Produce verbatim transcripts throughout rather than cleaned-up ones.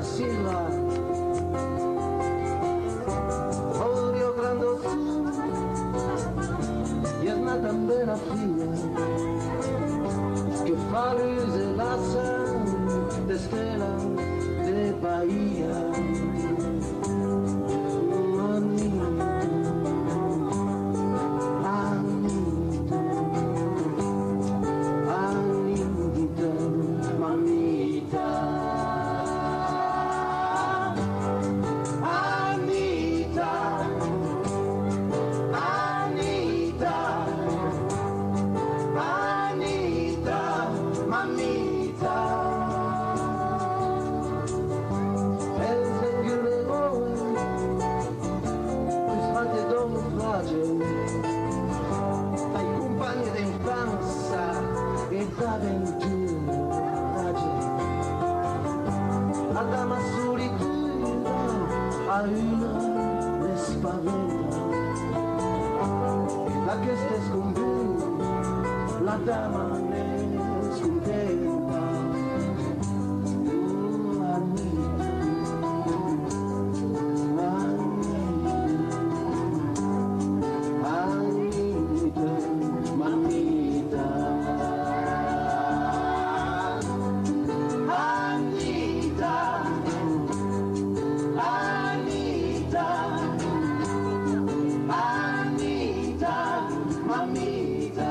Sila, Orio Grandossu, i es nat tanben la filha que fa lutz e laça d'estela de Bahia. Anita, Anita, Anita, mamita. Anita, Anita, Anita, mamita. Es un eròi, un frate d'un fragil, ai companhe d'enfança e d'aventura. La dama solituda a una l'espaventa. D'aqueste es convengut, la dama n'es contenta. Oh, Anita, Anita, Anita, mamita. Anita, Anita, Anita, mamita.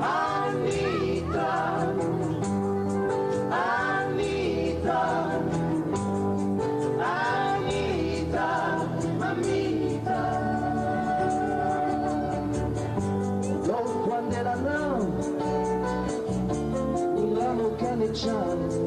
Anita, Anita, Anita, mamita. Lo coin de la nau, un ramo canejat.